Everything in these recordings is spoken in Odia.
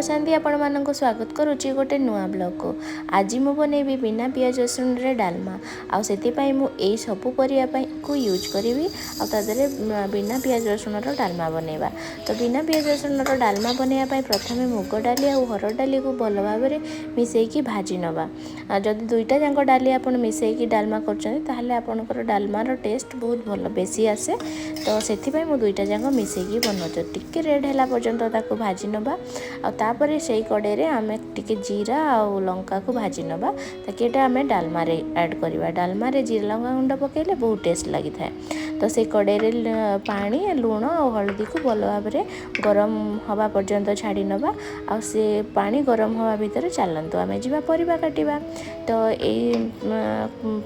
ପ୍ରଶାନ୍ତି ଆପଣମାନଙ୍କୁ ସ୍ୱାଗତ କରୁଛି ଗୋଟେ ନୂଆ ବ୍ଲଗ୍କୁ। ଆଜି ମୁଁ ବନେଇବି ବିନା ପିଆଜ ରସୁଣରେ ଡାଲମା, ଆଉ ସେଥିପାଇଁ ମୁଁ ଏଇ ସବୁ ପରିବା ପାଇଁକୁ ୟୁଜ୍ କରିବି ଆଉ ତା ଦେହରେ ବିନା ପିଆଜ ରସୁଣର ଡାଲମା ବନେଇବା। ତ ବିନା ପିଆଜ ରସୁଣର ଡାଲମା ବନେଇବା ପାଇଁ ପ୍ରଥମେ ମୁଗ ଡାଲି ଆଉ ହରଡ଼ ଡାଲିକୁ ଭଲ ଭାବରେ ମିଶାଇକି ଭାଜି ନେବା। ଆଉ ଯଦି ଦୁଇଟା ଯାକ ଡାଲି ଆପଣ ମିଶାଇକି ଡାଲମା କରୁଛନ୍ତି, ତାହେଲେ ଆପଣଙ୍କର ଡାଲମାର ଟେଷ୍ଟ ବହୁତ ଭଲ ବେଶୀ ଆସେ। ତ ସେଥିପାଇଁ ମୁଁ ଦୁଇଟା ଯାକ ମିଶାଇକି ବନାଉଛି। ଟିକେ ରେଡ଼୍ ହେଲା ପର୍ଯ୍ୟନ୍ତ ତାକୁ ଭାଜି ନେବା, ଆଉ ତାପରେ ସେଇ କଡ଼େଇରେ ଆମେ ଟିକେ ଜିରା ଆଉ ଲଙ୍କାକୁ ଭାଜି ନେବା, ତାକି ଏଇଟା ଆମେ ଡାଲମାରେ ଆଡ଼୍ କରିବା। ଡାଲମାରେ ଜିରା ଲଙ୍କା ଗୁଣ୍ଡ ପକାଇଲେ ବହୁତ ଟେଷ୍ଟ ଲାଗିଥାଏ। ତ ସେଇ କଡ଼େଇରେ ପାଣି, ଲୁଣ ଆଉ ହଳଦୀକୁ ଭଲ ଭାବରେ ଗରମ ହେବା ପର୍ଯ୍ୟନ୍ତ ଛାଡ଼ି ନେବା, ଆଉ ସେ ପାଣି ଗରମ ହେବା ଭିତରେ ଚାଲନ୍ତୁ ଆମେ ଯିବା ପରିବା କାଟିବା। ତ ଏଇ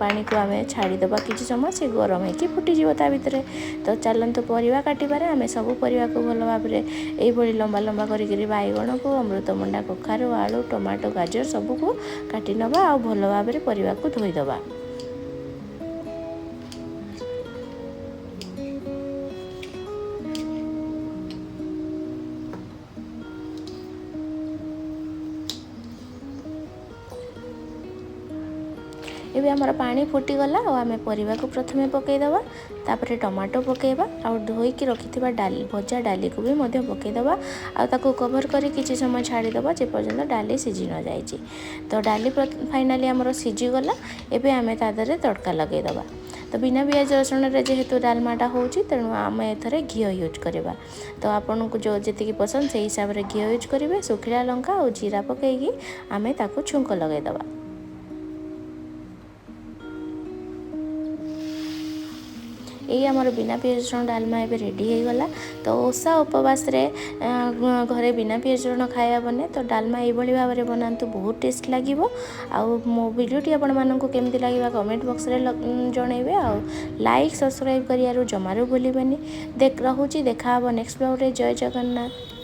ପାଣିକୁ ଆମେ ଛାଡ଼ିଦେବା କିଛି ସମୟ, ସେ ଗରମ ହେଇକି ଫୁଟିଯିବ ତା ଭିତରେ। ତ ଚାଲନ୍ତୁ ପରିବା କାଟିବାରେ ଆମେ ସବୁ ପରିବାକୁ ଭଲ ଭାବରେ ଏଇଭଳି ଲମ୍ବା ଲମ୍ବା କରିକିରି ବାଇଗଣକୁ, ଅମୃତଭଣ୍ଡା, କଖାରୁ, ଆଳୁ, ଟମାଟୋ, ଗାଜର ସବୁକୁ କାଟି ନେବା ଆଉ ଭଲ ଭାବରେ ପରିବାକୁ ଧୋଇଦେବା। ଏବେ ଆମର ପାଣି ଫୁଟିଗଲା, ଆଉ ଆମେ ପରିବାକୁ ପ୍ରଥମେ ପକାଇଦେବା, ତାପରେ ଟମାଟୋ ପକାଇବା, ଆଉ ଧୋଇକି ରଖିଥିବା ଡାଲି, ଭଜା ଡାଲିକୁ ବି ମଧ୍ୟ ପକାଇଦେବା, ଆଉ ତାକୁ କଭର୍ କରି କିଛି ସମୟ ଛାଡ଼ିଦେବା ଯେପର୍ଯ୍ୟନ୍ତ ଡାଲି ସିଝି ନଯାଇଛି। ତ ଡାଲି ଫାଇନାଲି ଆମର ସିଝିଗଲା। ଏବେ ଆମେ ତା ଦେହରେ ତଡ଼କା ଲଗାଇଦେବା। ତ ବିନା ପିଆଜ ରସୁଣରେ ଯେହେତୁ ଡାଲମାଟା ହେଉଛି, ତେଣୁ ଆମେ ଏଥରେ ଘିଅ ୟୁଜ୍ କରିବା। ତ ଆପଣଙ୍କୁ ଯେଉଁ ଯେତିକି ପସନ୍ଦ ସେଇ ହିସାବରେ ଘିଅ ୟୁଜ୍ କରିବେ। ଶୁଖିଲା ଲଙ୍କା ଆଉ ଜିରା ପକାଇକି ଆମେ ତାକୁ ଛୁଙ୍କ ଲଗାଇଦେବା। ଏଇ ଆମର ବିନା ପିଆଜ ରସୁଣ ଡାଲମା ଏବେ ରେଡ଼ି ହେଇଗଲା। ତ ଓଷା ଉପବାସରେ ଘରେ ବିନା ପିଆଜ ରସୁଣ ଖାଇବା ବନେ, ତ ଡାଲମା ଏଇଭଳି ଭାବରେ ବନାନ୍ତୁ, ବହୁତ ଟେଷ୍ଟ ଲାଗିବ। ଆଉ ମୋ ଭିଡ଼ିଓଟି ଆପଣମାନଙ୍କୁ କେମିତି ଲାଗିବା କମେଣ୍ଟ ବକ୍ସରେ ଜଣାଇବେ, ଆଉ ଲାଇକ୍ ସବସ୍କ୍ରାଇବ୍ କରିବାରୁ ଜମାରୁ ଭୁଲିବେନି। ଦେଖ ରହୁଛି, ଦେଖା ହେବ ନେକ୍ସଟ ବ୍ଲଗ୍ରେ। ଜୟ ଜଗନ୍ନାଥ।